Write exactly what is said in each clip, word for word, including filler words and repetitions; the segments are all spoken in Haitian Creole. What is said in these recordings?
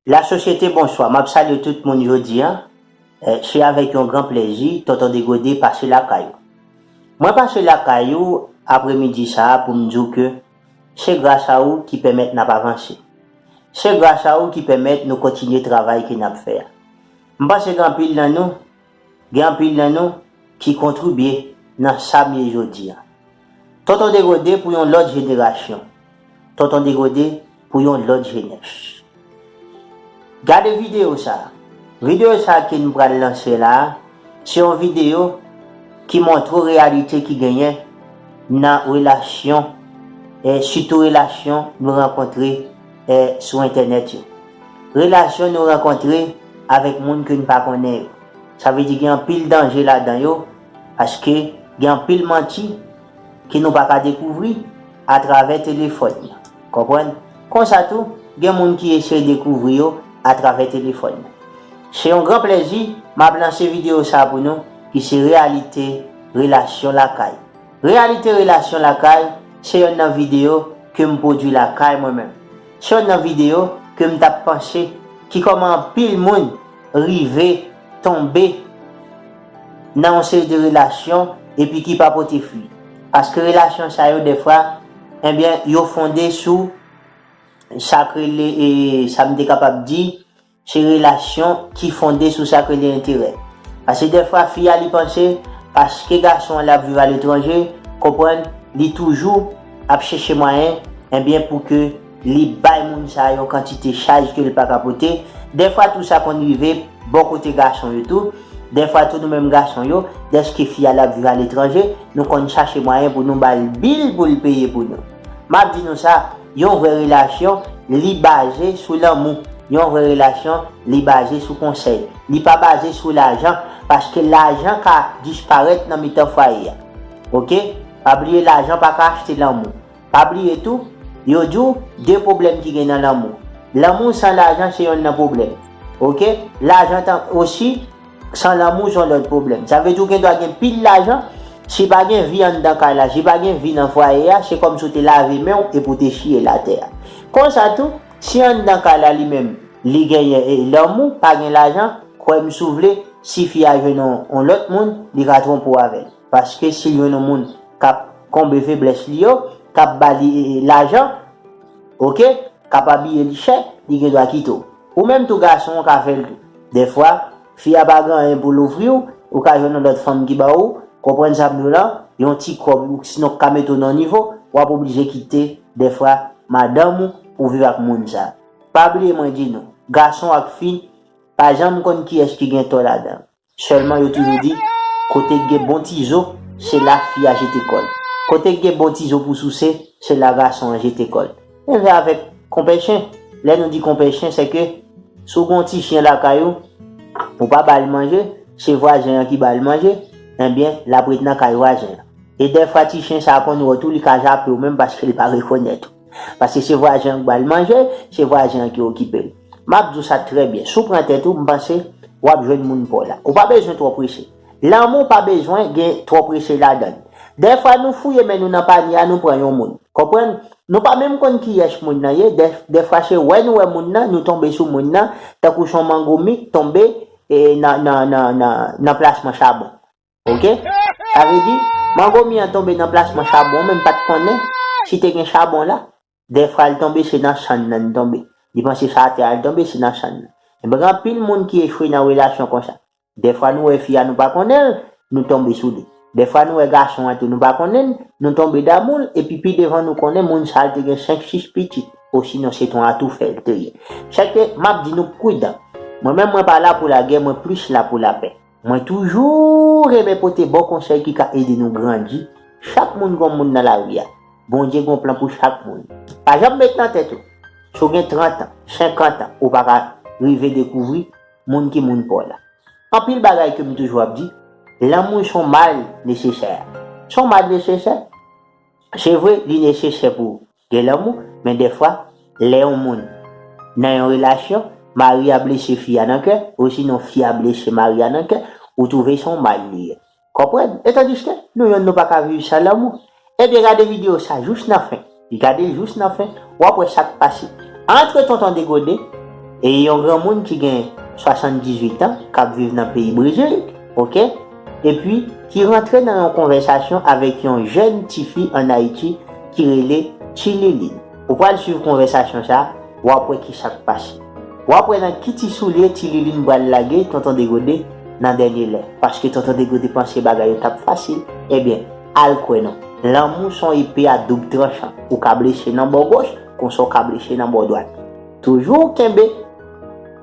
Lasosyete, bonswa. M ap salye tout moun jodi a. Eh, se avèk yon gran plèzi, Tonton Degode pase lakay ou. Mwen pase lakay ou apremidi sa a pou m di w ke se gras a ou ki pèmèt n ap avanse. Se gras a ou ki pèmèt nou kontinye travay ke n ap fè a. M panse gen anpil nan nou, gen anpil nan nou ki kontribye nan sa m ye jodi a. Tonton Degode pou yon lòt jenerasyon. Tonton Degode pou yon lòt jenès. Gade videyo sa a. Videyo sa a ke n pral lanse la a, se yon videyo ki montre w reyalite ki genyen nan relasyon, e sitou relasyon nou rankontre, e sou entènèt yo. Relasyon nou rankontre avèk moun ke n pa konnen yo. Sa vle di gen anpil danje ladan yo, paske gen anpil manti ke nou pa ka dekouvri atravè telefòn nan. Konprann? Konsa tou, gen moun ki eseye dekouvri yo atravè telefòn nan. Se yon gran plèzi, m ap lanse videyo sa a pou nou, ki se reyalite relasyon lakay. Reyalite relasyon lakay, se yonn nan videyo ke m pwodui lakay mwen menm. Se yonn nan videyo ke m t ap panse ki kòman anpil moun rive tonbe nan yon seri de relasyon epi ki pa pote fwi. Paske relasyon sa yo, dèfwa, ebyen, yo fonde sou sa k rele, e, sa m te kapab di, se relasyon ki fonde sou sa k rele enterè. Paske dèfwa, fi a, li panse, paske gason an, l ap viv aletranje, konprann, li toujou ap chèche mwayen, ebyen, pou ke li bay moun sa a yon kantite chaj ke l pa ka pote. Dèfwa, tou sa konn rive bò kote gason yo tou. Dèfwa, tou nou menm gason yo, dèske fi a, l ap viv aletranje, nou konn chache mwayen pou nou ba l bil pou l peye pou nou. M ap di nou sa, yon vrè relasyon, li baze sou lanmou. Yon vrè relasyon, li baze sou konsèy. Li pa baze sou lajan, paske lajan ka disparèt nan mitan fwaye a. Oke? Pa bliye, lajan pa ka achte lanmou. Pa bliye tou, yo di w de pwoblèm ki gen nan lanmou. Lanmou san lajan se yonn nan pwoblèm. Oke? Lajan tan osi, san lanmou se yon lòt pwoblèm. Sa vle di w gen dwa gen pil lajan, si pa gen vi anndan kay la, si pa gen vi nan fwaye a, se kòmsi w te lave men w epi w te chiye l atè a. Konsa tou, si anndan kay la li menm, li genyen, e, lanmou, pa gen lajan, kwè m si w vle, si fi a jwenn yon, yon lòt moun, li ka twonpe w avè l. Paske si l jwenn yon moun k ap konbe feblès li yo, k ap ba li, e, e, lajan, oke, k ap abiye li chè, li gen dwa kite w. Ou menm tou gason, ou ka fè l tou. Dèfwa, fi a pa gen anyen pou l ofri w, ou ka jwenn yon lòt fanm ki ba w, konprann sa m di w la, yon ti kòb, ou sinon k ka mete w nan nivo, w ap oblije kite, dèfwa, madanm ou pou viv ak moun sa. Pa bliye mwen di nou, gason ak fi, pa janm konn kiyès ki gen tò ladan. Sèlman yo toujou di, kote k gen bon ti zo, se la fi a jete kò l. Kote k gen bon ti zo pou souse, se la gason an jete kò l. Menm jan avèk konpè chen. Lè nou di konpè chen, se ke si w gen yon ti chen lakay ou, ou pa ba l manje, se vwazen an ki ba l manje, ebyen, l ap ret nan kay vwazen an. E dèfwa ti chen sa a konn wè w tou, li ka jape w menm paske l pa rekonèt ou. Paske se vwazen an k ba l manje, se vwazen an ki okipe l. M ap di w sa trè byen. Si w pran tèt ou, m panse w ap jwenn moun pa w la. Ou pa bezwen twò prese. Lanmou pa bezwen gen twò prese ladan l. Dèfwa nou fouye men nou nan panye a, nou pran yon moun. Konprann? Nou pa menm konn kiyès moun nan ye. Dè-, dèfwa se wè nou wè moun nan, nou tonbe sou moun nan, tankou se yon mango mi k tonbe, e, nan, nan, nan, nan, nan plasman chabon. Oke? Sa vle di, mango mi an tonbe nan plasman chabon, men m pa t konnen si te gen chabon la. Dèfwa l tonbe, se nan sann nan l tonbe. Li panse se atè a l tonbe, se nan sann nan. Ebyen, gen anpil moun ki echwe nan relasyon konsa. Dèfwa nou wè fi a, nou pa konnen l, nou tonbe sou li. Dèfwa nou wè gason an tou, nou pa konnen l, nou tonbe damou l, epi pi devan nou konnen moun sa a te gen senk, sis pitit, osinon se t on atoufè l te ye. Sèke m ap di nou pridan. Mwen menm, mwen pa la pou lagè, mwen plis la pou lapè. Mwen toujou renmen pote bon konsèy ki ka ede nou grandi. Chak moun gon moun nan lari a. Bondye gon plan pou chak moun. Pa janm met nan tèt ou, si w gen trant an, senkant an, ou pa ka rive dekouvri moun ki moun pa w la. Anpil bagay ke m toujou ap di, lanmou se yon mal nesesè. Se yon mal nesesè. Se vre, li nesesè pou gen lanmou, men dèfwa, lè yon moun nan yon relasyon, mari a blese fi a nan kè, osinon fi a blese mari a nan kè, ou twouve se yon mal li ye. Konprann? E tandiske nou yonn nou pa ka viv san lanmou. Ebyen, gade videyo sa jous nan fen. Gade l jous nan fen, w ap wè sa k pase. Antre Tonton Degode E yon granmoun ki gen swasanndizuit an, k ap viv nan peyi Brezil, oke? Epi, ki rantre nan yon konvèsasyon avèk yon jèn tifi ann Ayiti ki rele Tililine. Ou pral swiv konvèsasyon sa a, w ap wè kisa k pase. W ap wè nan ki ti soulye Tililine pral lage Tonton Degode nan dènye lè. Paske Tonton Degode panse bagay yo t ap fasil. Ebyen, al kwè non. Lanmou se yon epe a doub tranchan. Ou ka blese nan bò goch, konsa w ka blese nan bò dwat. Toujou kenbe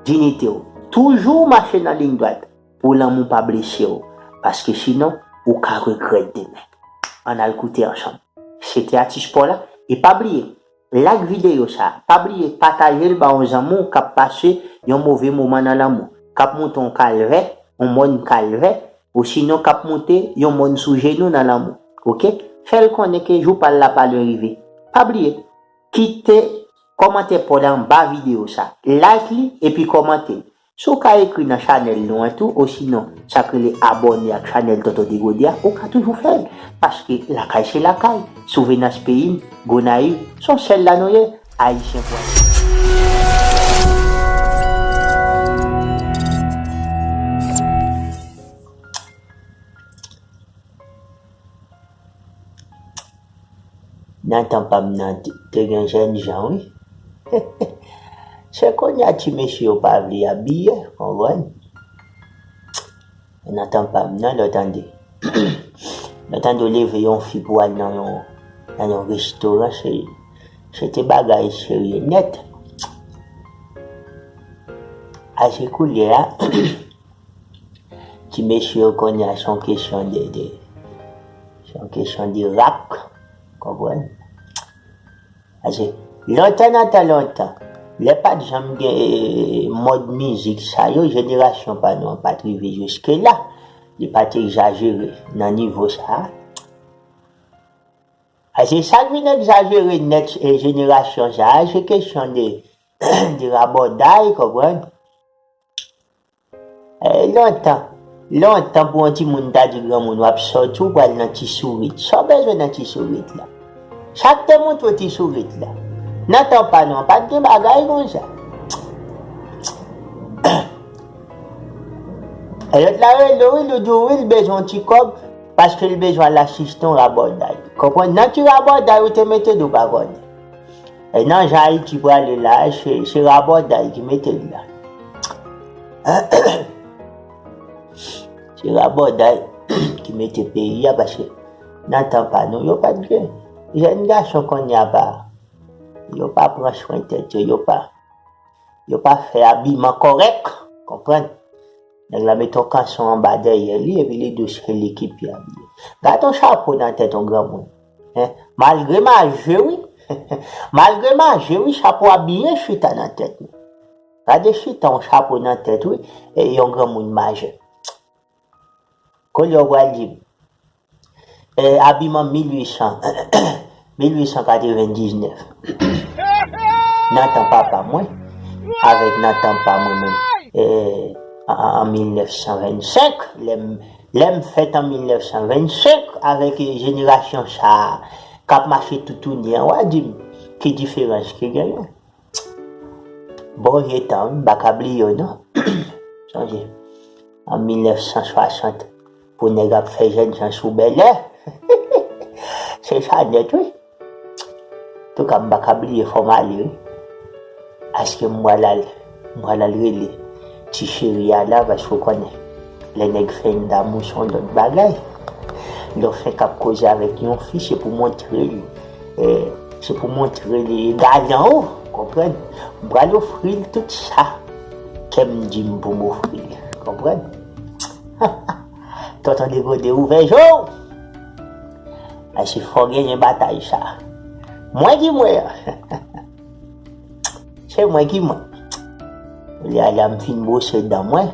diyite w. Toujou mache nan liy dwat pou lanmou pa blese w. Paske sinon, ou ka regrèt demen. Ann al koute ansanm. Se te atis pa w la. E pa bliye, like videyo sa a. Pa bliye pataje l ba yon zanmi w k ap pase yon move moman nan lanmou, k ap monte yon kalvè, yon mòn kalvè, osinon k ap monte yon mòn sou jenou nan lanmou. Oke? Fè l konnen ke jou pa l la pa lwen rive. Pa bliye, kite kòmantè pa w la anba videyo sa. Like li epi kòmante l. Si w ka ekri nan chanèl nou an tou, osinon sa k rele abòne ak chanèl Tonton Degode a, ou ka toujou fè l. Paske lakay se lakay. Souvenans peyi m, Gonayiv, se yon sèl la nou ye, Ayisyen pou Ayisyen. Nan tan pa m nan, te, te gen jènjan, wi. Se kounye a ti mesye yo pa vle abiye, konprann? Nan tan pa m nan, lè w tande, lè w tande w leve yon fi pou al nan yon, nan yon restoran, se, se te bagay serye nèt. A se koulye a, ti mesye yo kounye a se yon kesyon de, de, se yon kesyon de rak, konprann? Paske lontan nan tan lontan, lè pa t janm gen, eh, mòd mizik sa yo, jenerasyon pa nou an pa t rive jiske la. Li pa t egzajere nan nivo sa a. Paske sa k vin egzajere nèt, eh, jenerasyon sa a, se kesyon de, de rabòday, konprann? Eh, lontan, lontan pou yon timoun ta di granmoun w ap sòti, w pral nan ti sourit. Sa w bezwen nan ti sourit la? Sa k te montre w ti sourit la? Nan tan pa nou an, pa t gen bagay konsa. E lòt la rele w, wi, li di w, wi, li bezwen yon ti kòb, paske li bezwen al asiste yon rabòday. Konprann? Nan ti rabòday ou te mete l, ou pa konnen. E nan jan Ayiti prale la, se, se rabòday ki mete l la. Se rabòday ki mete peyi a, paske nan tan pa nou, yo pa t gen. Jèn gason kounye a pa, yo pa pran swen tèt yo, yo pa, yo pa fè abiman kòrèk, konprann? Nèg la mete yon kanson anba dèyè li, epi li di w se li ki pi abiye. Gade yon chapo nan tèt yon granmoun. Hein? Malgre m aje, wi. Malgre m aje, wi, chapo a byen chita nan tèt mwen. Gade chita yon chapo nan tèt, wi, e yon granmoun majè. Kounye a w pral di m, eh, abiman mil uit san, mil uit san katrevendiznèf. Nan tan papa mwen, avèk nan tan pa mwen menm, eh, an, an, an mil nèf san vennsenk, lè m, lè m fèt an mil nèf san vennsenk, avèk, eh, jenerasyon sa a k ap mache toutouni an, w a di m ki diferans ki genyen? Bon vye tan, wi, m pa ka bliye w, non. Sonje, an mil nèf san swasant, pou nèg ap fè jènjan sou bèlè. Se sa nèt, wi. Antouka, m pa ka bliye, fò m ale, wi. Paske m pral al, m pral al rele ti cheri a la, paske w konnen, lè nèg fenk damou, se yon lòt bagay. Lè w fenk ap koze avèk yon fi, se pou montre l, eh, se pou montre l galan w, konprann? M pral ofri l tout sa kè m di m pou m ofri l, konprann? Tonton Degode ouvè je w! Paske fò genyen batay sa. Mwen ki mwen an. Se mwen ki mwen. Kounye a la m fin bwose dan mwen.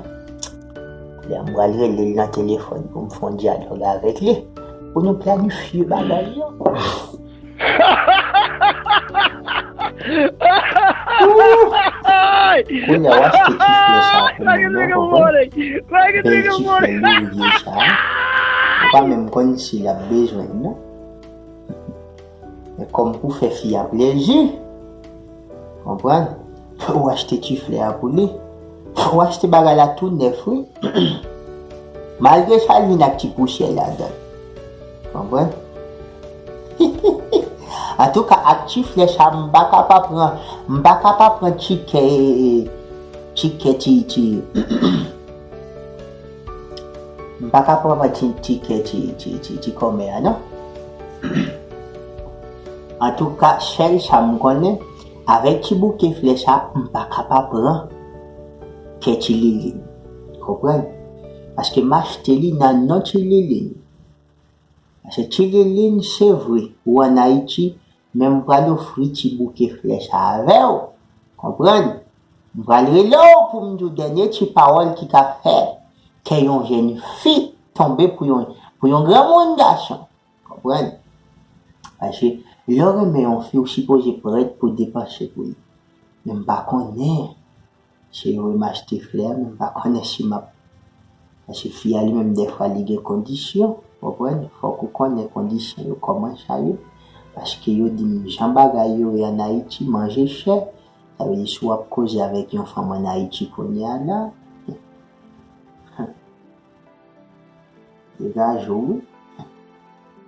Kounye a m pral rele l nan telefòn pou m fè yon dyalòg avèk li. Pou nou planifye bagay yo. Kounye a w achte ti flè sa pou mwen non, konprann? Bèl ti flè lorye sa. Ou pa menm konn si l ap bezwen l non. Men kòm pou fè fi a plezi, konprann? Ou achte ti flè a pou li. Ou achte bagay la tou nèf, wi. Malgre sa, l vin ak ti pousyè ladan l. Konprann? Antouka, ak ti flè sa, m pa ka pa pran, m pa ka pa pran ti kè, ti kè ti, ti, m pa ka pa pran ti, ti kè ti, ti, ti, ti kòmè a, non. Antouka, sèl sa m konnen, avèk ti bouke flè sa, m pa ka pa pran kè ti Lilin. Konprann? Paske m achte li nan non ti Lilin. Paske ti Lilin, se vre, ou ann Ayiti, men m pral ofri ti bouke flè sa avè w. Konprann? M pral rele w pou m di w dènye ti pawòl ki ka fè kè yon jèn fi tonbe pou yon, pou yon granmoun gason. Konprann? Paske lè w renmen yon fi, ou sipoze prèt pou depanse pou li. Men m pa konnen si yo remachte flè a, men m pa konnen si m ap. Paske fi a li menm, dèfwa, li gen kondisyon. Konprann? Fòk ou konnen kondisyon yo, kòman sa ye. Paske yo di m jan bagay yo ye ann Ayiti, manje chè. Sa vle di, si w ap koze avèk yon fanm ann Ayiti kounye a la, degaje w, wi.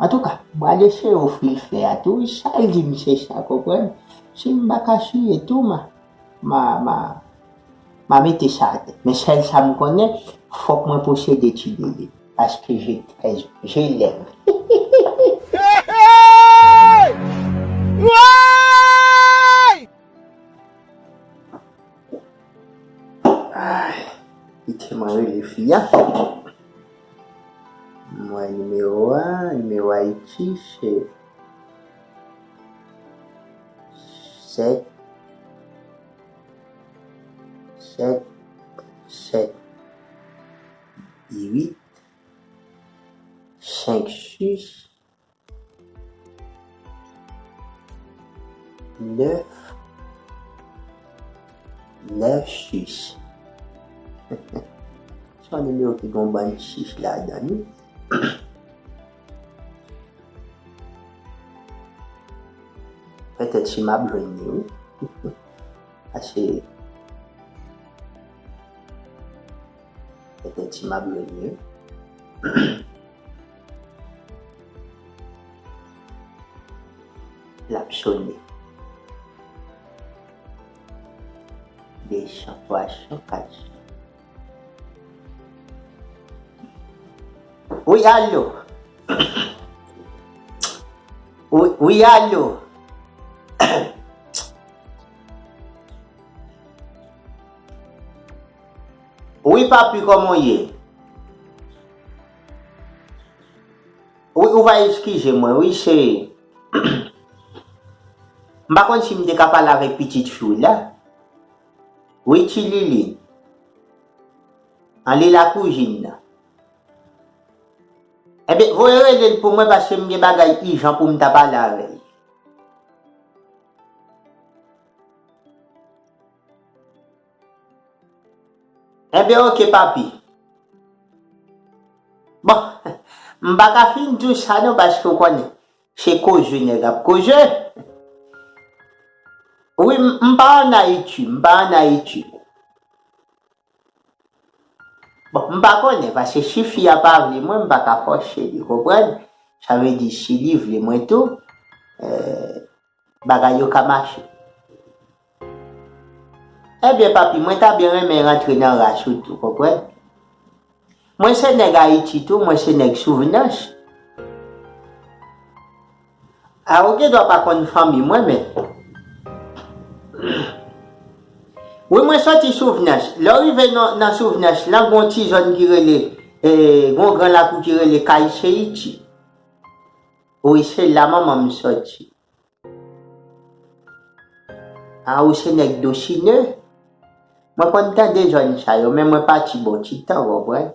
Antouka, m pral eseye ofri l flè a tou. Sa l di m, se sa, konprann. Si m pa ka siye tou, m a, m a, m a, m a mete sa atè. Men sèl sa m konnen, fòk mwen posede ti bebe. Paske je, je lèm. Ay! Kite mwen rele fi a. Mwen nimewo a, nimewo Ayiti, se sèt, sèt, sèt, uit, senk, sis, nèf, nèf, sis. Se yon nimewo ki gen yon bann sis ladan l, wi. Petèt si m ap jwenn li, wi. Paske petèt si m ap jwenn li, wi. L ap sone. De chan, twa chan, kat chan. Wi, alo. Wi, wi, alo. Wi, papi, kòman w ye? Wi, ou va eskize mwen, wi, se, m pa konn si m te ka pale avèk pitit fi w la. Wi, ti Lili. An li la kouzin nan. Ebyen, voye rele l pou mwen paske m gen bagay ijan pou m ta pale avè l. Ebyen, oke, papi. Bon, m pa ka fin di w sa non, paske w konnen, se koze nèg ap koze. Wi, m, m pa ann Ayiti, m pa ann Ayiti. Bon, m pa konnen, paske si fi a pa vle mwen, m pa ka fòse li, konprann? Sa vle di, si li vle mwen tou, eh, bagay yo ka mache. Ebyen, papi, mwen ta byen renmen rantre nan ras ou tou, konprann? Mwen se nèg Ayiti tou, mwen se nèg Souvnans. A, ou gen dwa pa konn fanmi mwen, men. Wi, mwen soti Souvnans. Lè w rive nan, nan Souvnans lan, gon ti zòn ki rele, eh, gon gran lakou ki rele Kay Seyiti. Wi, se la manman m soti. A, ou se nèg Dosine? Mwen konn tande zòn sa yo, men mwen pati bon ti tan, w konprann?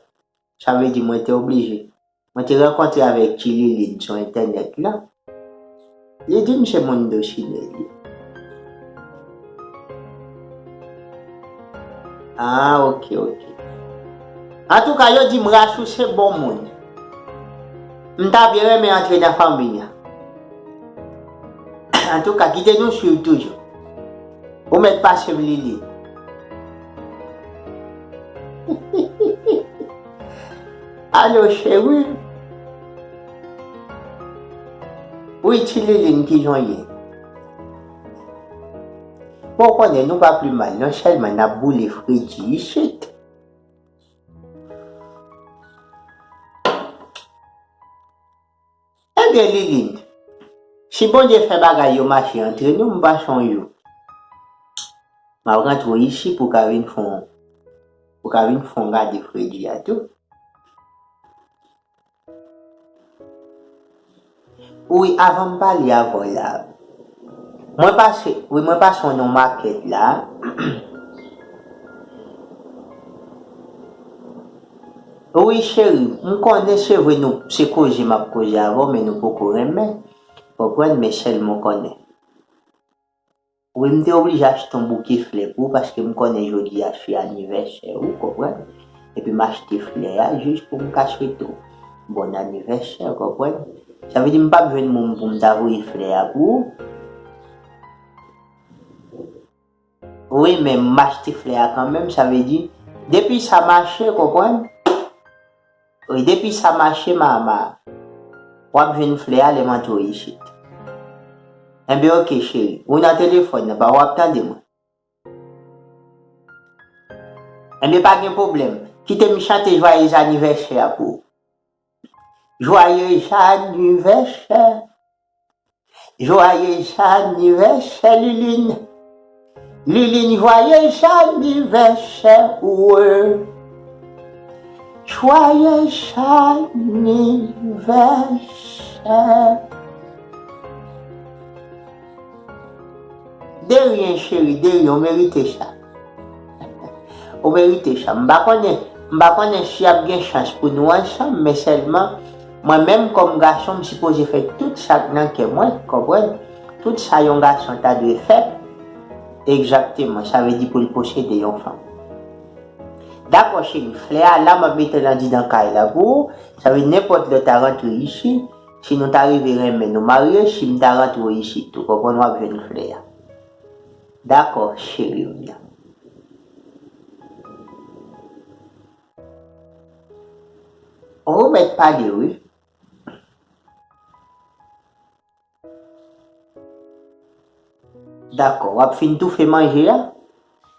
Sa vle di mwen te oblije. Mwen te rankontre avèk Ti Lilin sou entènèt la. Li di m se moun Dosine li. Ah, oke, oke. Antouka, yo di m Rachou se bon moun. M ta byen renmen antre nan fanmi an. Antouka, kite nou swiv toujou. Ou mèt pase m Lili. Alo, cheri. Wi, ti Lilin, kijan w ye? Bon, w konnen, nou pa pi mal, non, sèlman n ap boule fredi isit. Ebyen, Lilin, si Bondye fè bagay yo mache antre nou, m pa sonje w. M ap rantre w isi pou w ka vin fè w, pou w ka vin fè w gade fredi a tou. Wi, avan m pale avè w la, mwen pase, wi, mwen pase w nan makèt la. Wi, cheri, m konnen se vre nou, se koze m ap koze avè w, men nou poko renmen. Konprann, men sèlman w konnen. Wi, m te oblije achte yon bouke flè pou ou, paske m konnen jodi a se anivèsè ou, konprann? Epi m achte flè a jis pou m ka swete w bon anivèsè, konprann? Sa vle di m p ap jwenn moun pou m ta voye flè a pou ou. Wi, men m achte flè a kanmenm, sa vle di, depi sa mache, konprann? Wi, depi sa mache, mama, w ap jwenn flè a lè m antre w isit. Enben, oke, cheri. Ou nan telefòn nan, pa w ap tande mwen. Enben, pa gen pwoblèm. Kite m chante jwayez anivèsè a pou ou. Jwayez anivèsè. Jwayez anivèsè, Lilin. Lilin, jwayez anivèsè, wi. Jwayez anivèsè. De rien, cheri, de rien, w merite sa. Ou merite sa. M pa konnen, m pa konnen si ap gen chans pou nou ansanm, men sèlman, mwen menm kòm gason, m sipoze fè tout sa k nan kè mwen, konprann? Tout sa yon gason ta dwe fè. Egzakteman, sa vle di pou l posede yon fanm. Dakò, cheri, flè a la, m ap mete l andidan kay la pou ou. Sa vle di nenpòt lè w ta rantre isi, si nou ta rive renmen nou marye, si m ta rantre w isi tou, konprann, w ap jwenn flè a. Dakò, cheri m nan. Ou mèt pale, wi. Dakò, w ap fin toufe manje a?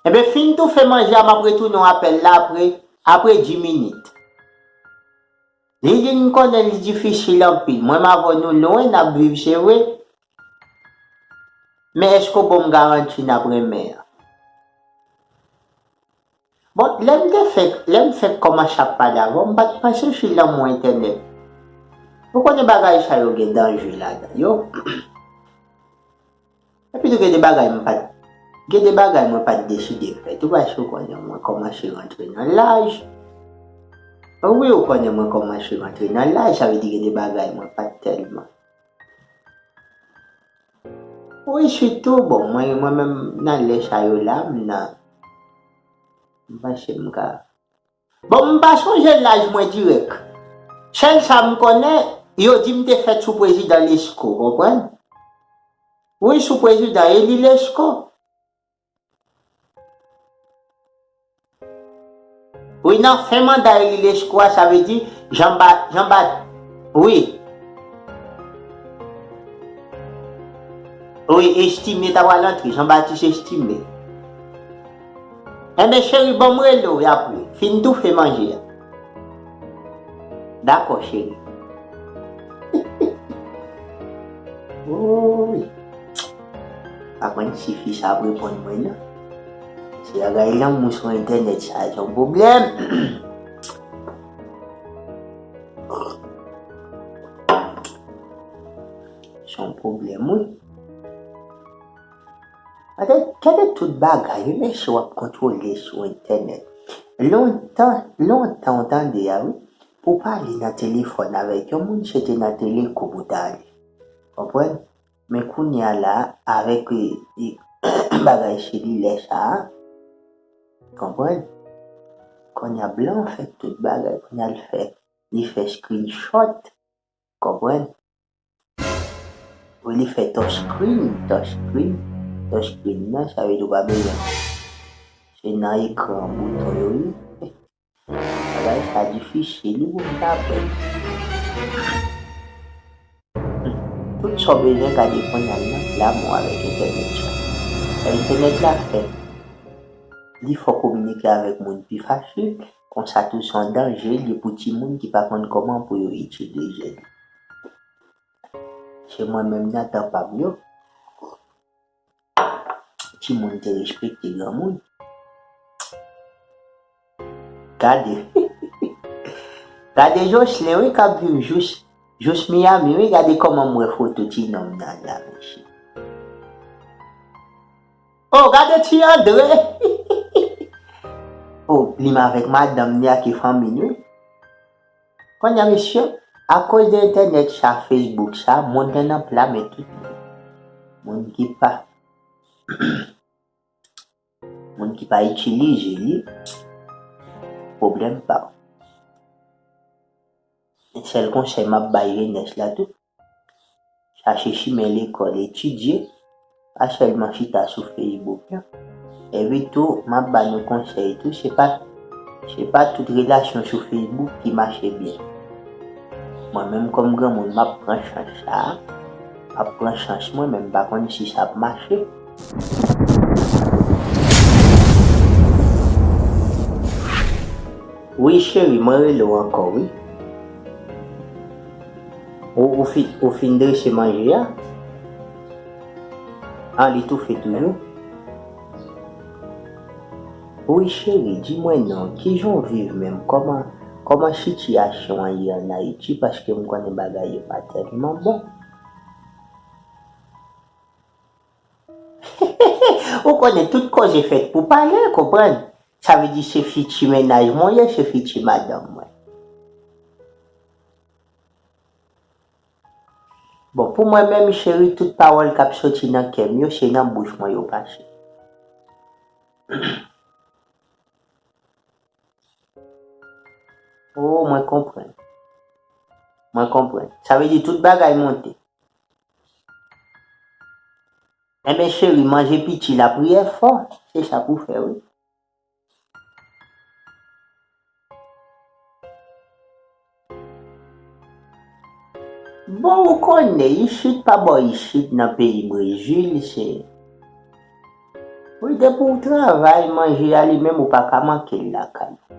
Enben, fin toufe manje a, m ap retounen w apèl la apre, apre dis minit. Lilin, m konnen li difisil anpil. Mwen m avè w nou lwen, n ap viv, se vre. Men èske w ban m garanti n ap renmen an? Bon, lè m te fèk, lè m fèk kòmanse ap pale avè w, m pa t panse sou lanmou entènèt. Ou konnen bagay sa yo gen danje ladan yo. Epi tou gen de bagay m pa t, gen de bagay mwen pa t deside fè tou, paske ou konnen mwen kòmanse rantre nan laj. Wi, ou konnen mwen kòmanse rantre nan laj, sa vle di gen de bagay mwen pa t tèlman. Wi, sitou, bon, mwen, mwen menm, nan lè sa yo la, m nan, m panse m ka. Bon, m pa sonje laj mwen dirèk. Sèl sa m konnen, yo di m te fèt sou prezidan Lesko, konprann? Wi, sou prezidan Eli Lesko. Wi, nan fen manda Eli Lesko a, sa vle di Jean Ba-, Jean Ba-, wi. Wi, Estimé ta pral antre, Jean Baptiste Estimé. Enben, cheri, ban m rele w apre. Fin toufe manje a. Dakò, cheri. Woy. Pa konn si fi sa ap reponn mwen, non. Se bagay lanmou sou entènèt sa, se yon pwoblèm. Se yon pwoblèm, wi. Gade, gade tout bagay, wi, mesye, w ap kontwole sou entènèt. Lontan, lontan, w tande a, wi, pou w pale nan telefòn avèk yon moun, se te nan Teleko pou w ta ale. Konprann? Men kounye a la, avèk, e, e, bagay selilè sa a, konprann? Kounye a blan fè tout bagay, kounye a l fè, li fè screenshot, konprann? Wi, li fè touchscreen, touchscreen. touchscreen nan, sa vle di w pa bezwen. Se nan ekran bouton yo ye. Bagay sa difisil wi pou m ta aprann. Tout sa w bezwen ka depann al nan pla men w avèk entènèt sa. Entènèt la fè li fè w kominike avèk moun pi fasil, konsa tou se yon danje li pou timoun ki pa konn kòman pou yo itilize li. Se mwen menm nan tan pa m yo. Timoun te respekte granmoun. Gade. Gade Jocelyn, wi, k ap viv jous, jous Miami, wi, gade kòman m wè foto ti nonm nan la, mesye. Oh, gade ti Andre. Oh, li m avèk madanm li ak fanmi l, wi. Kounye a, mesye, akoz de entènèt sa, Facebook sa, mond lan nan pla men tout moun. Moun ki pa, moun ki pa itilize li, pwoblèm pa w. Sèl konsèy m ap bay jenès la tou, chache chimen lekòl, etidye, pa sèlman chita sou Facebook la. Epi tou, m ap ba nou konsèy tou, se pa, se pa tout relasyon sou Facebook ki mache byen. Mwen menm kòm granmoun, m ap pran chans sa a. M ap pran chans mwen, men m pa konn si sa ap mache. Wi, cheri, mwen rele w ankò, wi. Ou, ou fi-, ou fin drese manje a? A, li toufe toujou? Wi, cheri, di mwen non, kijan w viv menm? Kòman, kòman sitiyasyon an ye ann Ayiti? Paske m konnen bagay yo pa tèlman bon. Ou konnen tout koze fèt pou pale, konprann? Sa vle di se fiti mennaj mwen ye, se fiti madanm mwen. Bon, pou mwen menm, cheri, tout pawòl k ap soti nan kè m yo, se nan bouch mwen yo pase. Oh, mwen konprann. Mwen konprann. Sa vle di tout bagay monte. Enben, cheri, manje piti, lapriyè fò. Se sa pou fè, wi. Bon, ou konnen, isit pa bò isit nan peyi Brezil, se, wi, depi w travay, manje a li menm ou pa ka manke l lakay ou.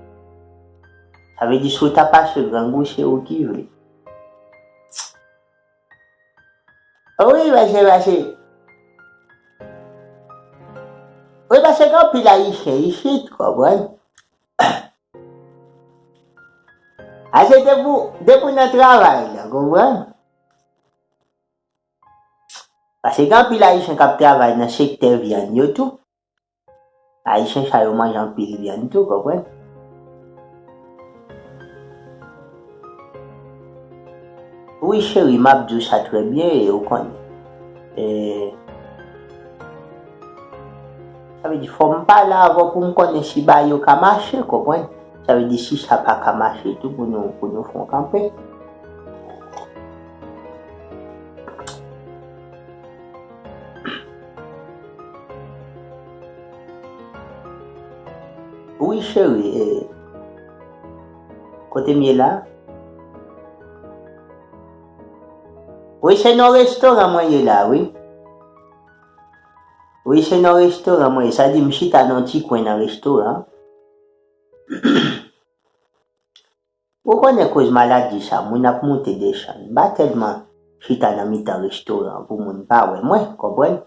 Sa vle di, si w ta pase grangou, se ou ki vle. Wi, pase, pase. Wi, pase gen anpil Ayisyen isit, konprann? Ase depi w, depi w nan travay la, konprann? Paske gen anpil Ayisyen k ap travay nan sektè vyann yo tou. Ayisyen sa yo manje anpil vyann tou, konprann? Wi, cheri, m ap di w sa trè byen, e ou konnen. E, sa vle di, fò m pale avè w pou m konnen si bagay yo ka mache, konprann? Sa vle di, si sa pa ka mache tou, pou nou, pou nou fè yon kanpe. Wi, cheri, e, kote m ye la? Wi, se nan restoran mwen ye la, wi. Wi, se nan restoran mwen ye. Sa di, m chita nan yon ti kwen nan restoran. Ou konnen koz maladi sa, moun ap moute desann. M pa tèlman chita nan mitan restoran pou moun pa wè mwen, konprann?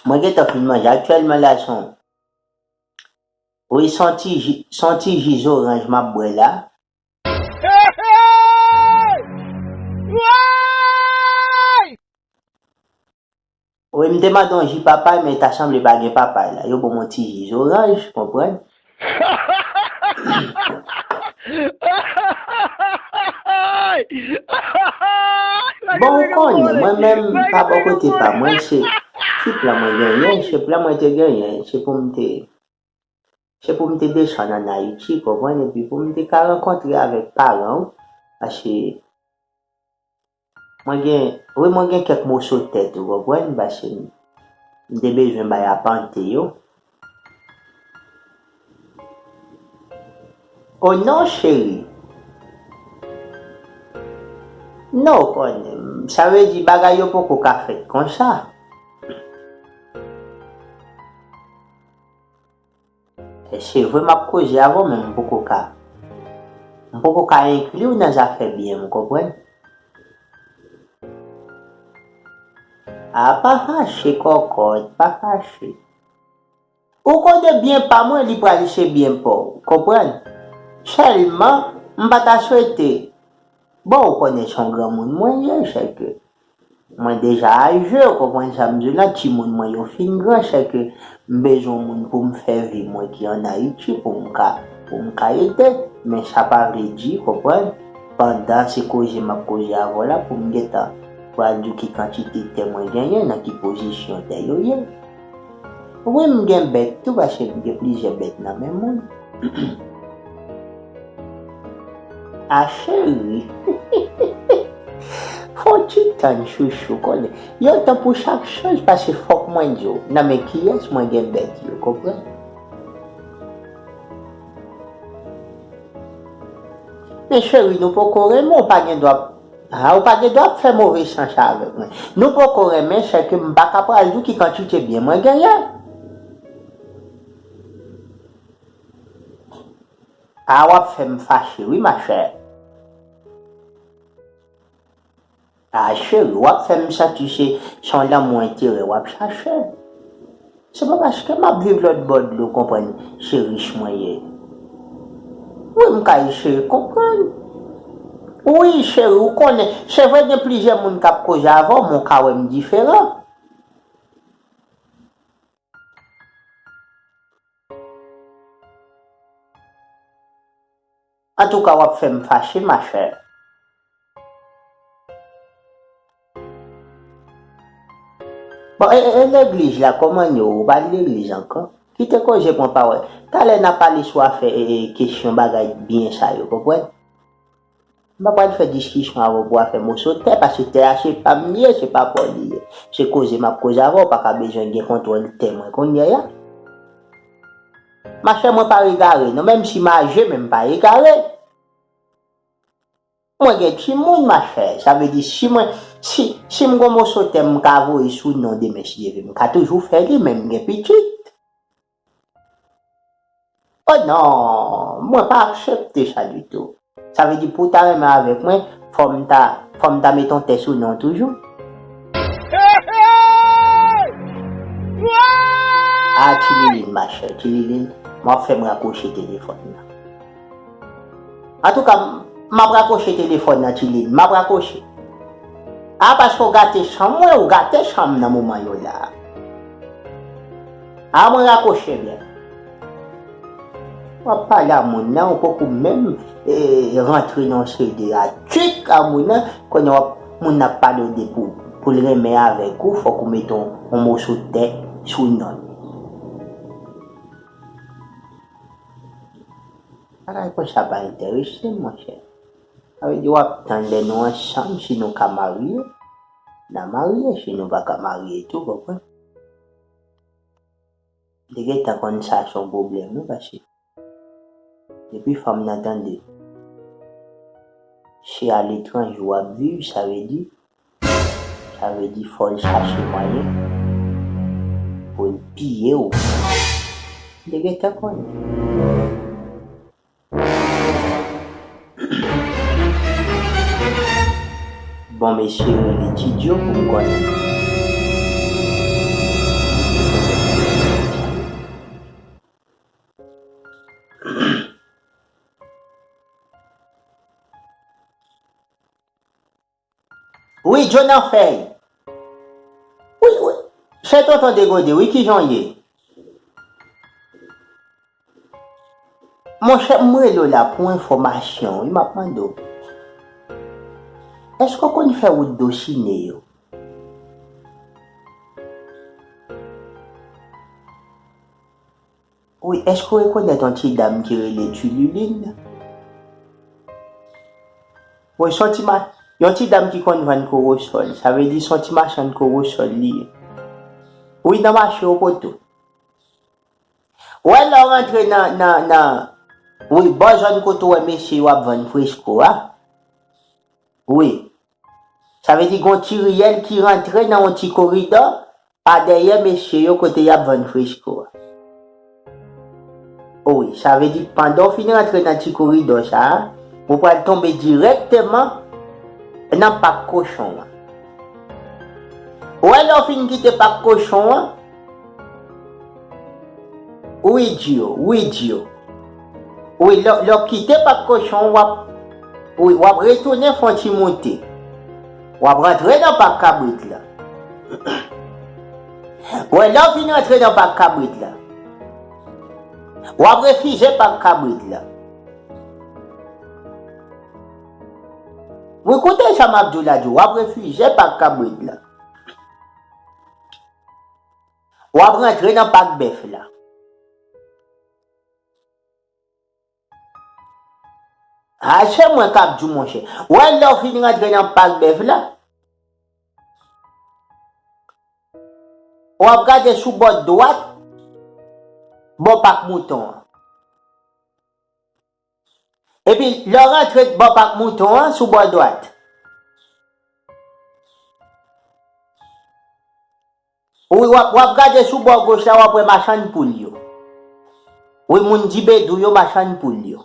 Mwen gentan fin manje. Aktyèlman la, se yon, wi, se yon ti ji, se yon ti ji zoranj m ap bwè la. Wi, m te mande yon ji papay, men ta sanble pa gen papay la. Yo ban m yon ti ji zoranj, konprann? Bon, ou konnen, mwen menm, pa bò kote pa mwen, se ti plan mwen genyen, se plan mwen te genyen, se pou m te, se pou m te desann ann Ayiti, konprann, epi pou m te ka rankontre avèk paran w, paske, Mwen gen, wi, mwen gen kèk moso tè tou, konprann, paske m te bezwen bay apante yo. O non, cheri. Non, w konnen, sa vle di bagay yo poko ka fèt konsa. E se vre m ap koze avè w, men m poko ka, m poko ka enkli w nan zafè byen m, w konprann? A, pa fache, kòkòt, pa fache. Ou konnen byen pa mwen, li pral se byen pa w, konprann? Sèlman, m pa ta swete. Bon, ou konnen se yon granmoun mwen ye, sèke mwen deja aje, ou konprann sa m di w la, timoun mwen yo fin gran, sèke m bezwen yon moun pou m fè vi mwen ki ann Ayiti, pou m ka, pou m ka ede. Men sa pa vle di, konprann, pandan se koze m ap koze avè w la, pou m gentan pral di w ki kantite tè mwen genyen, nan ki pozisyon tè yo ye. Wi, m gen bèt tou, paske m gen plizyè bèt nan men moun. A, cheri. Fò w ti tann, chouchou, konnen. Yon tan pou chak choz, paske fòk mwen di w, nan men kiyès mwen gen bèt yo, konprann? Men cheri, nou poko renmen, w pa gen dwa, a, ou pa gen dwa ap fè move chans avèk mwen. Nou poko renmen, sèke m pa ka pral di w ki kantite byen mwen genyen. A, w ap fè m fache, wi, machè. A, cheri, w ap fè m santi se, se yon lanmou enterè w ap chache. Se pa paske m ap viv lòt bò dlo, konprann, se rich mwen ye. Wi, m ka eseye konprann. Wi, cheri, ou konnen, se vre gen plizyè moun k ap koze avè w, men w ka wè m diferan. Antouka, w ap fè m fache, machè. Bon, e, e, e legliz la, kòman yo? Ou pa al legliz ankò? Kite koze pran pawòl. Talè n a pale sou afè, e, e, kesyon bagay byen sa yo, konprann? M pa pral fè diskisyon avè w pou afè moso tè, paske tè a se pa m li ye, se pa pa w li ye. Se koze m ap koze avè w, w pa ka bezwen gen kontwòl tè mwen kounye a. Machè, mwen pa egare, non, menm si m aje, men m pa egare. Mwen gen timoun, machè. Sa vle di, si mwen, si, si m gon moso tè m ka voye sou non demen, si Dye vle, m ka toujou fè li, men m gen pitit. O non, mwen pa aksepte sa ditou. Sa vle di, pou w ta renmen avèk mwen, fò m ta, fò m ta met yon tè sou non toujou. A, Tililin, machè, Tililin, w ap fè m rakwoche telefòn nan. Antouka, m, m ap rakwoche telefòn nan, Tililin, m ap rakwoche. A, paske w gate chanm mwen, ou gate chanm nan moman yo la. A, mwen rakwoche byen. W ap pale a moun nan, ou poko menm, e, rantre nan seri de atik a moun nan, kounye a w ap, moun nan ap pale w de pou, pou l renmen avèk ou, fòk ou mete yon, yon moso tè sou non l. Bagay konsa pa enterese m, monchè. Sa vle di w ap tann lè nou ansanm, si nou ka marye, n a marye, si nou pa ka marye tou, konprann? M te gentan konn sa se yon pwoblèm, wi, paske depi fanm nan tande se aletranje w ap viv, sa vle di, sa vle di fò l chache mwayen pou l piye w. M te gentan konnen. Bon, mesye, rele Ti Djo pou m konnen. Wi, Djo nan fèy. Wi, wi. Se tonton Degode, wi, kijan w ye? Monchè, m rele w la pou enfòmasyon, wi, m ap mande w. Èske w konn fè wout Dosine yo? Wi, èske w rekonèt yon ti dam ki rele Tililin? Wi, se yon ti ma-, Yon ti dam ki konn vann kowosòl, sa vle di se yon ti machann kowosòl li ye. Wi, nan mache Opoto. Ou wè lè w rantre nan, nan, nan, wi, bò zòn kote w wè mesye yo ap vann fresko a. Wi. Sa vle di gon ti riyèl ki rantre nan yon ti koridò, pa dèyè mesye yo kote y ap vann fresko a. O wi, sa vle di pandan w fin rantre nan ti koridò sa a, ou pral tonbe dirèkteman nan pak kochon an. Ou wè lè w fin kite pak kochon an, wi Dyo, wi Dyo. Wi, lè, lè w kite pak kochon, w ap, wi, w ap retounen fè yon ti moute. W ap rantre nan pak kabrit la. Wi, lè w fin rantre nan pak kabrit la, w ap refize pak kabrit la. Wi, koute sa m ap di w la, di w ap refize pak kabrit la. W ap rantre nan pak bèf la. A, se mwen k ap di w, monchè. Ou wè lè w fin rantre nan pak bèf la, w ap gade sou bò dwat, bò pak mouton an. Epi, lè w rantre bò pak mouton an, sou bò dwat, wi, w ap, w ap gade sou bò goch la, w ap wè machann poul yo. Wi, moun Dibedou yo, machann poul yo.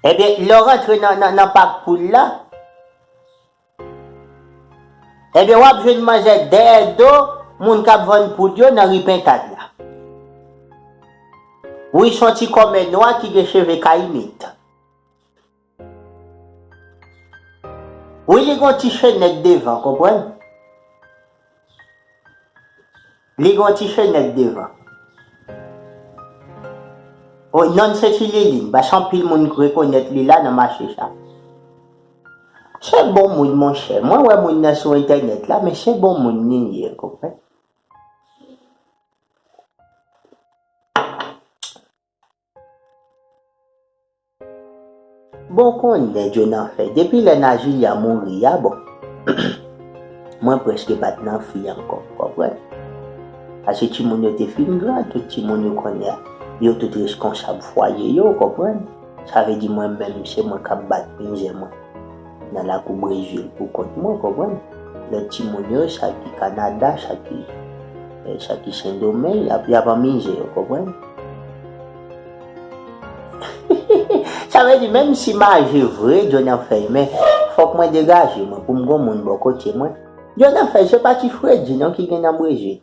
Ebyen, lè w rantre nan, nan, nan pak poul la, ebyen, w ap jwenn manzè dèyè do moun k ap vann poud yo nan ri Pentad la. Wi, se yon ti kòmè nwa ki gen cheve kayimit. Wi, li gen yon ti chenèt devan, konprann? Li gen yon ti chenèt devan. O, non l se Ti Lilin, paske anpil moun rekonèt li la nan mache sa. Se bon moun, monchè. Mwen wè moun nan sou entènèt la, men se bon moun li ye, konprann? Bon, konnen Djonafè, depi lè Najilia mouri a, bon, mwen prèske pa t nan vi ankò, konprann? Paske timoun yo te fin gran, tout timoun yo konnen, yo tout reskonsab fwaye yo, konprann? Sa vle di mwen menm, se mwen k ap bat mizè mwen nan lakou Brezil pou kont mwen, konprann? Lòt timoun yo, sa ki Kanada, sa ki, eh, sa ki Sendomeng, y ap, y ap anmize yo, konprann? Sa vle di, menm si m aje vre, Djonafè, men fòk mwen degaje mwen pou m gon moun bò kote mwen. Djonafè, se pa ti Fredi non ki gen nan Brezil.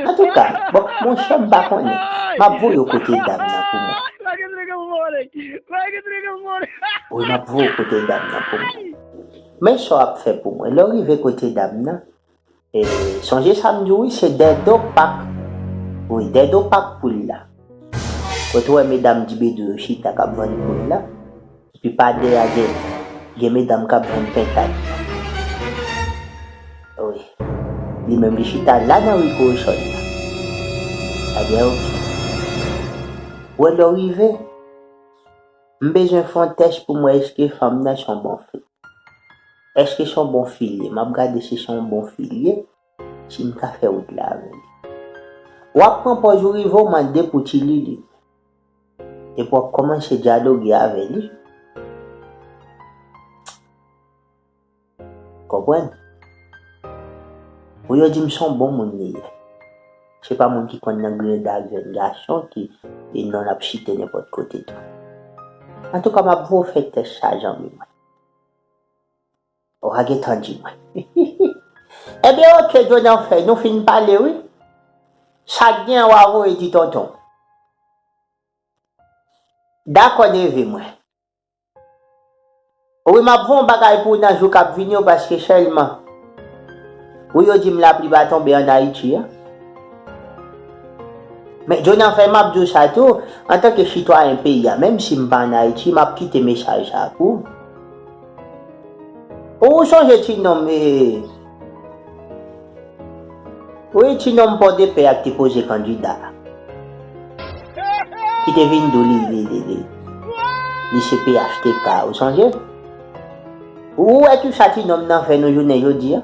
Antouka, bon, monchè, m pa konnen. M ap voye w kote dam nan pou mwen. Wi, m ap voye w kote dam nan pou mwen. Men sa w ap fè pou mwen. Lè w rive kote dam nan, e, sonje sa m di w, wi, se dèdo pak. Wi, dèdo pak poul la. Kote w wè medam Dibedou yo chita k ap vann poul la. Epi pa dèyè a gen, gen medam k ap vann pentad. Wi. Li menm li chita la nan ri Kowosòl la. Ebyen, oke. Wè lè w rive, m bezwen fè yon tès pou m wè èske fanm nan se yon bon fi. Èske se yon bon fi l ye? M ap gade si se yon bon fi l ye, si m ka fè wout la avè li. W ap pran pòz ou rive, w mande pou Ti Lili. Epi w ap kòmanse dyaloge avè li. Konprann? Pou yo di m se yon bon moun li ye. Se pa moun ki konn nan griyen dag jèn gason ki, e non l ap site nenpòt kote tou. Antouka, m ap voye w fè tès sa, zanmi mwen. Ou pa gentan di mwen. Ebyen, oke, Djonafè, nou fin pale, wi. Sa k gen an, w a voye di tonton. Dakò, neve mwen. Wi, m ap voye yon bagay pou ou nan jou k ap vini yo, paske sèlman, wi, yo di m lapli pa tonbe ann Ayiti a. Men, Djonafè, m ap di w sa tou, antanke sitwayen peyi a, menm si m pa ann Ayiti, m ap kite mesaj sa a pou ou. Ou sonje ti nonm, e, wi, ti nonm Pòdepè a ki te poze kandida a, ki te vin di w li, li, li, li, Li se P H T K, ou sonje? Ou wè tout sa ti nonm nan fè nou jounen jodi a?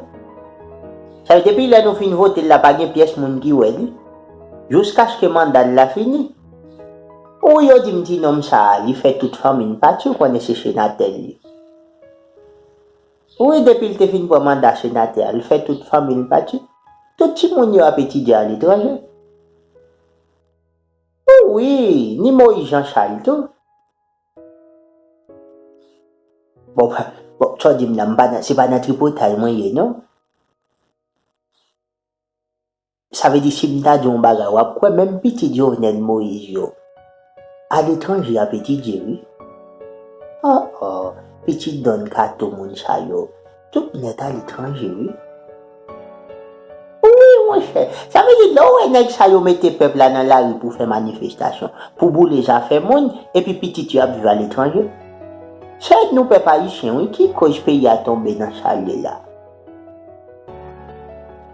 Sa vle depi lè nou fin vote l la, pa gen pyès moun ki wè li. Jiskaske manda l la fini. Ou yo di m ti nonm sa a, li fè tout fanmi n pati, ou konnen se senatè l ye. Wi, depi l te fin pran manda senatè a, l fè tout fanmi l pati. Tout timoun yo ap etidye aletranje. Wi, ni Moyiz Jan Chal tou. Bon, bon, sa w di m nan, m pa nan, se pa nan tripotay mwen ye, non. Sa vle di, si m ta di w yon bagay, w ap kwè, menm pitit Jovenel Moïse yo aletranje y ap etidye, wi. Oh, oh, pitit Don Kato, moun sa yo, tout nèt aletranje, wi. Wi, monchè. Sa vle di, lè w wè nèg sa yo mete pèp la nan lari pou fè manifestasyon, pou boule zafè moun, epi pitit yo ap viv aletranje. Se nou, pèp ayisyen, wi, ki koz peyi a tonbe nan sa l ye la.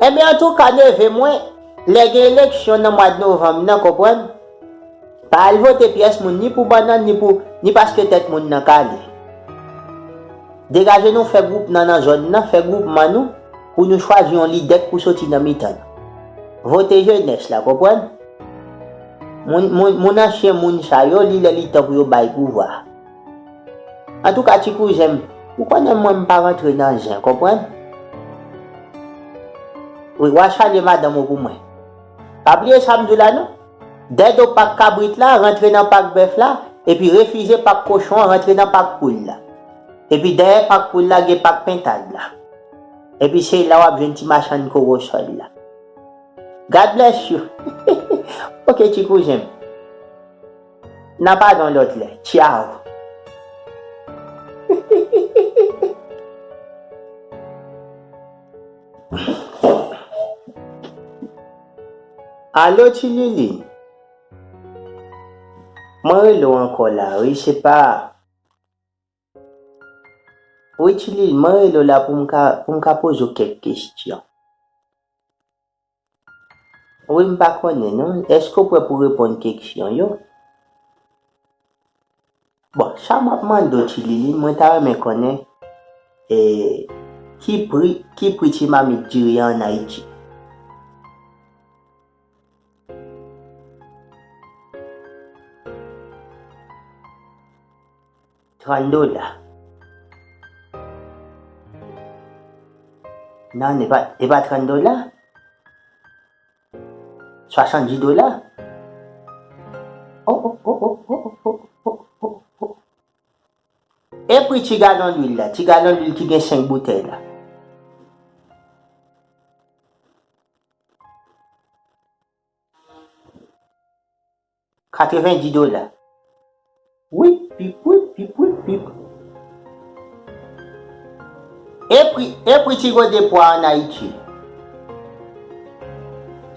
Enben, antouka, neve mwen, lè gen eleksyon nan mwa novanm nan, konprann? Pa al vote pyès moun, ni pou bannann, ni pou, ni paske tèt moun nan kale. Degaje nou, fè gwoup nan, nan zòn nan, fè gwoupman nou, pou nou chwazi yon lidè k pou soti nan mitan nou. Vote jenès la, konprann? Moun, moun, moun ansyen moun sa yo, li lè li tan pou yo bay pouvwa. Antouka, ti kouzen m, ou konnen mwen m pa rantre nan zen, konprann? Wi, w a salye madanm ou pou mwen. Pa bliye sa m di w la, non. Dèyè do pak kabrit la, rantre nan pak bèf la, epi refize pak kochon an, rantre nan pak poul la. Epi dèyè pak poul la, gen pak pentad la. Epi se la w ap jwenn ti machann kowosòl la. God bless you. Ok, ti kouzen m. N a pale yon lòt lè. Tchaw. Alo, Ti Lili. Mwen rele w ankò la, wi, se pa. Wi, Ti Lili, mwen rele w la pou m ka, pou m ka poze w kèk kesyon. Wi, m pa konnen, non. Èske w prè pou reponn kesyon yo? Bon, sa m ap mande w, Ti Lili, mwen ta renmen konnen, e, ki pri, ki pri ti mamit diri an Ayiti? Trant dola. Non, e pa, e pa trant dola. Swasanndis dola. Oh, oh, oh, oh, oh, oh, oh, oh, oh, oh. E pri ti galon lwil la, ti galon lwil ki gen senk boutèy la? Katrevenndis dola. Wip, pip, wip, pip, wip, pip. E pri, e pri ti gode pwa an Ayiti?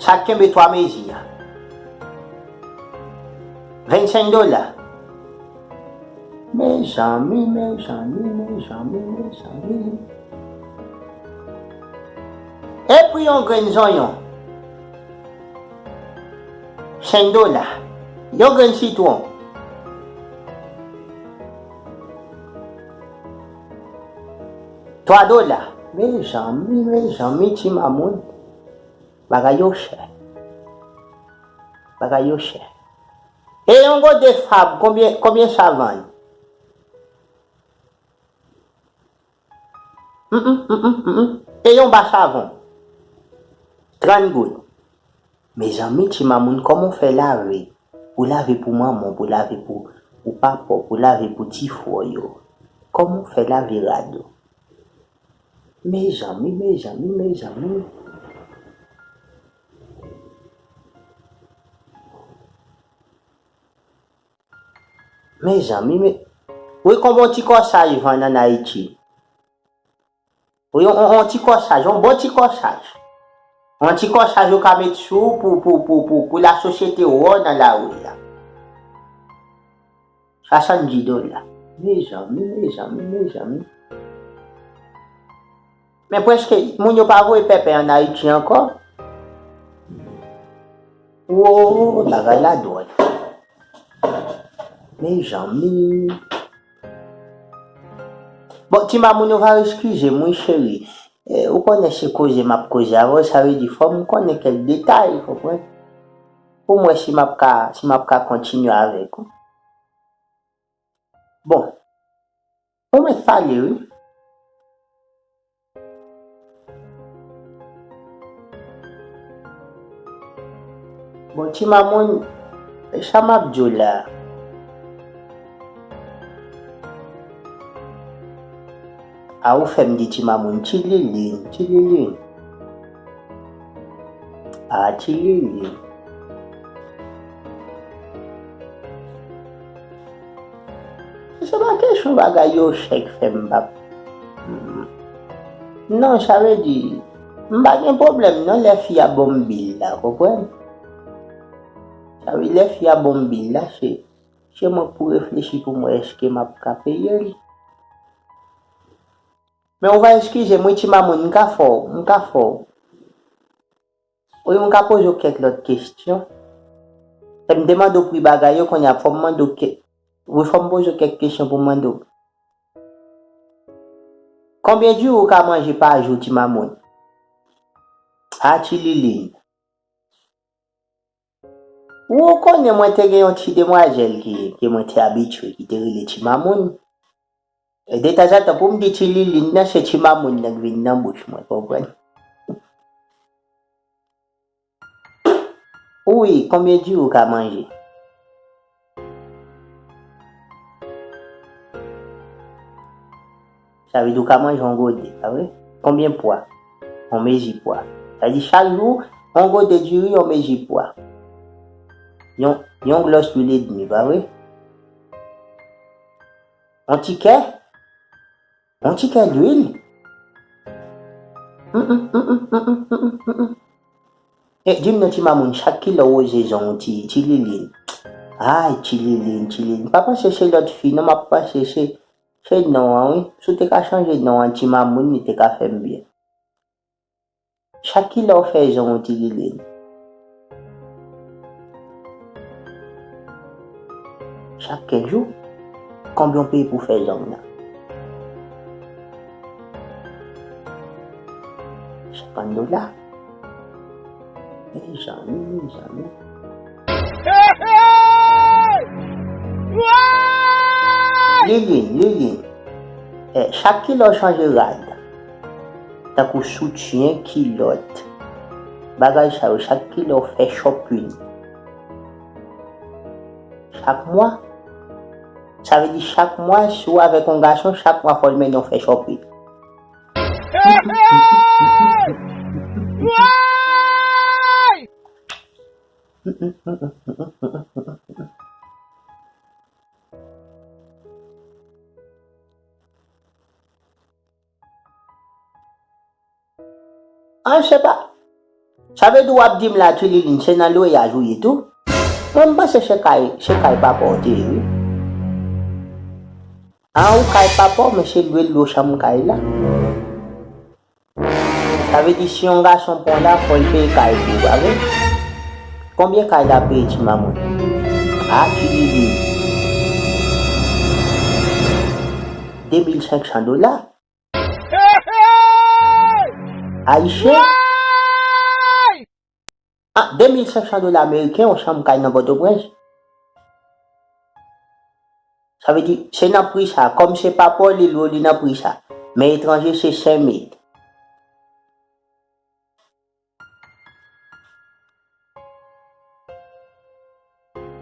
Sa k kenbe twa mezi a? Vennsenk dola. Mezanmi, mezanmi, mezanmi, mezanmi. E pri yon grenn zonyon? Senk dola. Yon grenn sitwon? Twa dola. Mezanmi, mezanmi, ti mamoun. Bagay yo chè. Bagay yo chè. E yon gode Fab, konbyen, konbyen sa vann? Mm, mm, mm, mm, mm, mm. E yon ba savon? Trant goud. Mezanmi, ti mamoun, kòman w fè lave? Ou lave pou manman w, pou lave pou, pou papa w, pou lave pou ti frè w yo. Kòman w fè lave rad ou? Mezanmi, mezanmi, mezanmi. Mezanmi, me, wi, konbyen yon ti kòsaj vann an Ayiti? Wi, yon, yon, yon ti kòsaj, yon bon ti kòsaj. Yon ti kòsaj yo ka met sou pou, pou, pou, pou, pou lasosyete wè w nan lari a. Swasanndis dola. Mezanmi, mezanmi, mezanmi. Men prèske, moun yo pa voye pèpè an Ayiti ankò. Wo, bagay la dwòl. Mezanmi. Bon, ti mamoun, ou va eskize m, wi, cheri. E, ou konnen se koze m ap koze avè w, sa vle di fò m konnen kèk detay, konprann? Pou m wè si m ap ka, si m ap ka kontinye avèk ou. Bon, ou mèt pale, wi. Bon, ti mamoun, sa m ap di w la. A, ou fè m di ti mamoun, ti Lilin, ti Lilin. A, ti Lilin. Se pa kesyon bagay yo chèk fè m p ap. Non, sa vle di, m pa gen pwoblèm non lè fi a ban m bil la, konprann? Sa vle di lè fi a ban m bil la, se, se mwen k pou reflechi pou m wè èske m ap ka peye li. Men ou va eskize m, wi, ti mamoun, m ka fè w, m ka fè w. Wi, m ka poze w kèk lòt kesyon. Lè m te mande w pri bagay yo, kounye a fò m mande w kèk, wi, fò m poze w kèk kesyon pou m mande w. Konbyen diri ou ka manje pa jou, ti mamoun? A, ti Lilin. Ou konnen mwen te gen yon ti demwazèl ki, ke mwen te abitye, ki te rele ti mamoun. E detanzantan, pou m di ti Lilin nan, se ti mamoun nan k vin nan bouch mwen, konprann? Wi, konbyen diri ou ka manje? Sa vle di ou ka manje yon gode, pa vre? Konbyen pwa? Yon mezi pwa. Sa vle di chak jou, yon gode diri, yon mezi pwa. Yon, yon glòs lwil edmi, pa vre? Yon tikè? Yon tikè lwil? Mm, mm, mm, mm, mm, mm, mm, mm, mm. E, di m non, ti mamoun, chak kilè w woze zong ou, ti, ti Lilin. Ay, ti Lilin, ti Lilin. Pa panse se lòt fi, non, m ap panse se, se non an, wi. Si w te ka chanje non an, ti mamoun, li te ka fè m byen. Chak kilè w fè zong ou, ti Lilin? Chak kenz jou? Konbyen w peye pou fè zong nan? Senkant dola. Mezanmi, mezanmi. Lilin, Lilin. Eh, chak kilè w chanje rad, tankou soutyen, kilòt, bagay sa yo, chak kilè w fè shopping. Chak mwa. Sa vle di chak mwa, si w avèk yon gason, chak mwa fò l mennen w fè shopping. An, se pa. Sa vle di w ap di m la, ti Lilin, se nan lweyaj ou ye tou? Mwen, m panse se kay, se kay papa w te ye, wi. An, ou kay papa w, men se lwe dlo chanm kay la. Sa vle di, si yon gason pran w la, fò l peye kay pou ou, pa vre? Konbyen kay la peye, ti mamoun? A, ti Lilin. De mil senk san dola. Ayisyen? Ah, de mil senk san dola ameriken, yon chanm kay nan Pòtoprens. Sa vle di, se nan pri sa, kòm se papa w, li lwe w, li nan pri sa. Men etranje, se senk mil.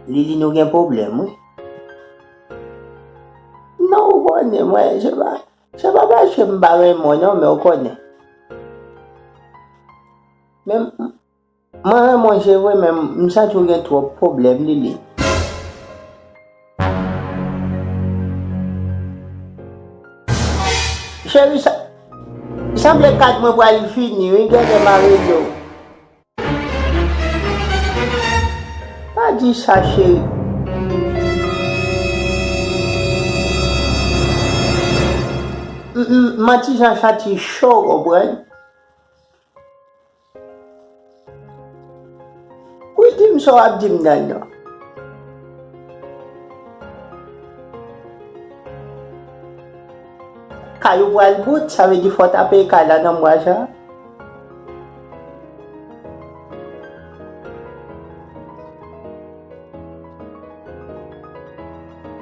Lili, nou gen pwoblèm, wi. Non, ou konnen, mwen, se pa, se pa paske m pa renmen w, non, men ou konnen. Men, m, mwen renmen w, se vre, men m, m santi w gen twòp pwoblèm, Lili. Cheri, sa, sanble kat mwen pral fini, wi, genlè m a rele w. Pa di sa, cheri. M, m, manti jan santi cho, konprann? Wi, di m sa w ap di m nan, non. K Kay ou pral bout, sa vle di fò w ta peye kay la nan mwa sa.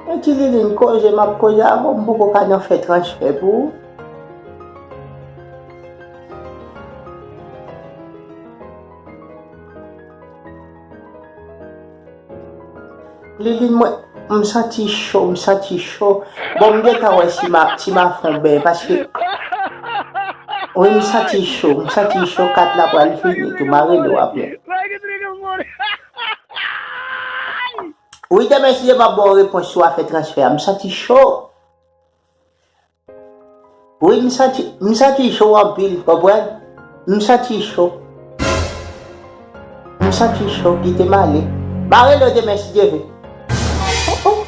Men Ti Lilin, koze m ap koze avè w, m poko ka nan fè transfè pou ou. Lilin, mwen, m santi cho, m santi cho. Bon, m gentan wè si m a, si m a fè yon bèy, paske, wi, m santi cho, m santi cho, kat la pral fini tou, m a rele w apre. Wi, demen, si Dye vle, m ap ba w repons si w a fè transfè a, m santi cho. Wi, m santi, m santi cho anpil, konprann? M santi cho. M santi cho, kite m ale. M a rele w demen si Dye vle. Oh, oh.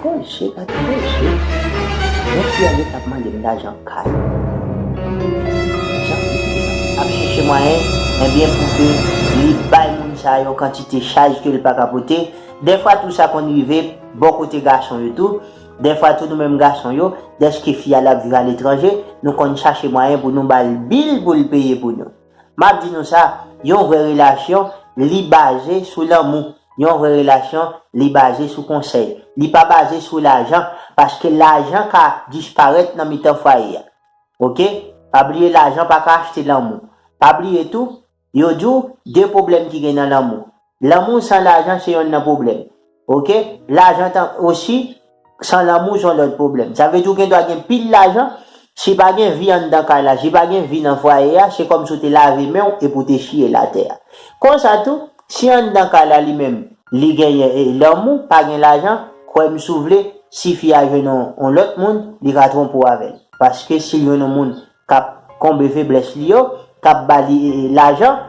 Koze, gade koze. Yon fi ale t ap mande m lajan kay. Jan ap chèche mwayen, ebyen, pou ke li bay moun sa yon kantite chaj ke l pa ka pote. Dèfwa tou sa konn rive bò kote gason yo tou. Dèfwa tou nou menm gason yo, dèske fi a l ap viv aletranje, nou konn chache mwayen pou nou ba l bil pou l peye pou nou. M ap di nou sa, yon vrè relasyon, li baze sou lanmou. Yon vrè relasyon, li baze sou konsèy. Li pa baze sou lajan, paske lajan ka disparèt nan mitan fwaye a. Oke? Pa bliye, lajan pa ka achte lanmou. Pa bliye tou, yo di w, de pwoblèm ki gen nan lanmou. Lanmou san lajan se yonn nan pwoblèm. Oke? Lajan tan osi, san lanmou se yon lòt pwoblèm. Sa vle di w gen dwa gen pil lajan, si pa gen vi anndan kay la, si pa gen vi nan fwaye a, se kòmsi w te lave men w epi w te chiye l atè a. Konsa tou, si anndan kay la li menm, li genyen, e, lanmou, pa gen lajan, kwè m si w vle, si fi a jwenn yon, yon lòt moun, li ka twonpe w avè l. Paske si l jwenn yon moun k ap konbe feblès li yo, k ap ba li, e, e, lajan,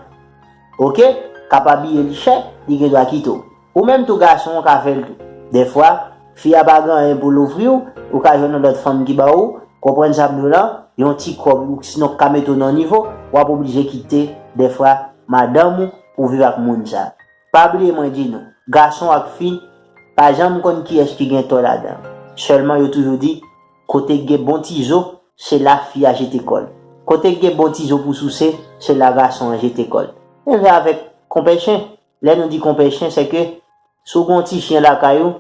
oke, k ap abiye li chè, li gen dwa kite w. Ou menm tou gason, ou ka fè l tou. Dèfwa, fi a pa gen anyen pou l ofri w, ou ka jwenn yon lòt fanm ki ba ou, konprann sa m di w lan, yon ti kòb, ou sinon k ka mete w nan nivo, w ap oblije kite, dèfwa, madanm ou pou viv ak moun sa. Pa bliye mwen di nou, gason ak fi, pa janm konn kiyès ki gen tò ladan. Sèlman yo toujou di, kote k gen bon ti zo, se la fi a jete kò l. Kote k gen bon ti zo pou souse, se la gason an jete kò l. Men viv avèk konpè chen. Lè nou di konpè chen, se ke si w gen yon ti chen lakay ou,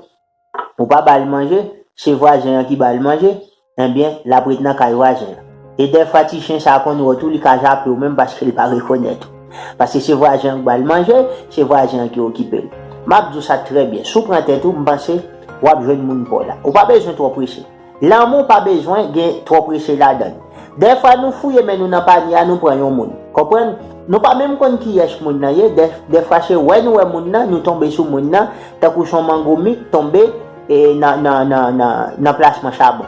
ou pa ba l manje, se vwazen an ki ba l manje, ebyen, l ap ret nan kay vwazen an. E dèfwa, ti chen sa a konn wè w tou, li ka jape w menm paske l pa rekonèt ou. Paske se vwazen an ki ba l manje, se vwazen an ki okipe l. M ap di w sa trè byen. Si w pran tèt ou, m panse w ap jwenn moun pa w la. Ou pa bezwen twò prese. Lanmou pa bezwen gen twò prese ladan l. Dèfwa, nou fouye men nou nan panye a, nou pran yon moun. Konprann? Nou pa menm konn kiyès moun nan ye. Dè-, dèfwa, se wè nou wè moun nan, nou tonbe sou moun nan, tankou se yon mangomi k tonbe, e, nan, nan, nan, nan, nan plasman chabon.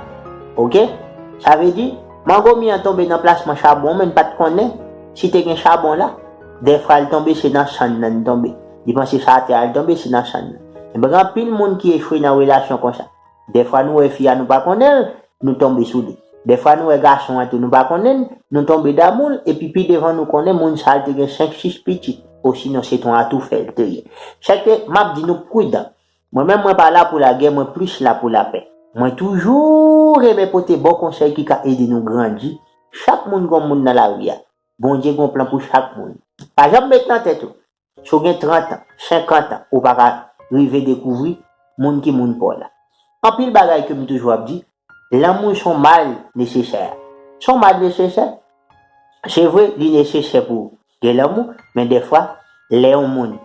Oke? Sa vle di, mangomi an tonbe nan plasman chabon, men n pa t konnen si te gen chabon la. Dèfwa, l tonbe, se nan sann nan l tonbe. Li panse se atè a l tonbe, se nan sann nan. Ebyen, gen anpil moun ki echwe nan relasyon konsa. Dèfwa nou wè fi a nou pa konnen l, nou tonbe sou li. Dèfwa nou wè gason an tou nou pa konnen l, nou tonbe damou l, epi pi devan nou konnen moun sa a te gen senk, sis pitit, osinon se t on atoufè l te ye. Sèke m ap di nou pridan. Mwen menm mwen pa la pou lagè, mwen plis la pou lapè. Mwen toujou renmen pote bon konsèy ki ka ede nou grandi. Chak moun gon moun nan lari a. Bondye gon plan pou chak moun. Pa janm met nan tèt ou. Si w gen trant an, senkant an, ou pa ka rive dekouvri moun ki moun pa w la. Anpil bagay ke m toujou ap di, lanmou se yon mal nesesè. Se yon mal nesesè. Se vre, li nesesè pou gen lanmou, men dèfwa, lè yon moun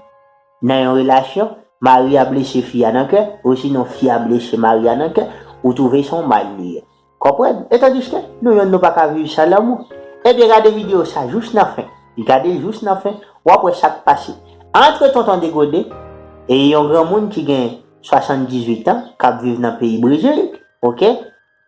nan yon relasyon, mari a blese fi a nan kè, osinon fi a blese mari a nan kè, ou twouve se yon mal li ye. Konprann? E tandiske nou yonn nou pa ka viv san lanmou. Ebyen, gade videyo sa jous nan fen. Gade l jous nan fen, w ap wè sa k pase. Antre Tonton Degode e yon granmoun ki gen swasanndizuit an, k ap viv nan peyi Brezil, oke?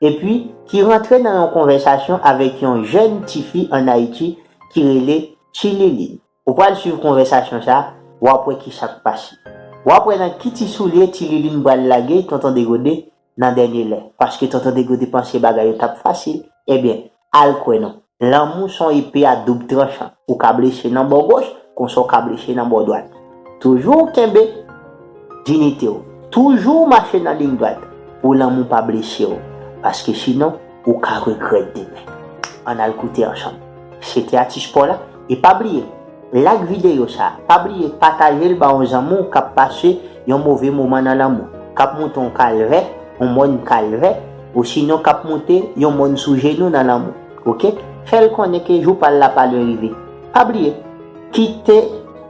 Epi, ki rantre nan yon konvèsasyon avèk yon jèn tifi ann Ayiti ki rele Ti Lilin. Ou pral swiv konvèsasyon sa a, w ap wè ki sa k pase. W ap wè nan ki ti soulye Ti Lilin pral lage Tonton Degode nan dènye lè. Paske Tonton Degode panse bagay yo t ap fasil. Ebyen, al kwè non. Lanmou se yon epe a doub tranchan. Ou ka blese nan bò goch, konsa w ka blese nan bò dwat. Toujou kenbe diyite w. Toujou mache nan liy dwat pou lanmou pa blese w, paske sinon ou ka regrèt demen. Ann al koute ansanm. Se te atis pa w la, e pa bliye, like videyo sa, pa bliye pataje l ba yon zanmi w k ap pase yon move moman nan lanmou, k ap monte yon kalvè, yon mòn kalvè, osinon k ap monte yon mòn sou jenou nan lanmou. Oke? Fè l konnen ke jou pa l la pa lwen rive. Pa bliye, kite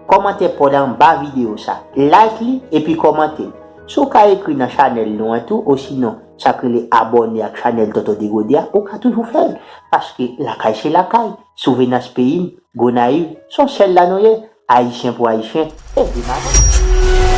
kòmantè pa w la anba videyo sa. Like li epi kòmante l. Si w ka ekri nan chanèl nou an tou, osinon sa k rele abòne ak chanèl Tonton Degode a, ou ka toujou fè l. Paske lakay se lakay. Sou Venans peyi m, Gonayiv, se yon sèl la nou ye. Ayisyen pou Ayisyen, e viv avan.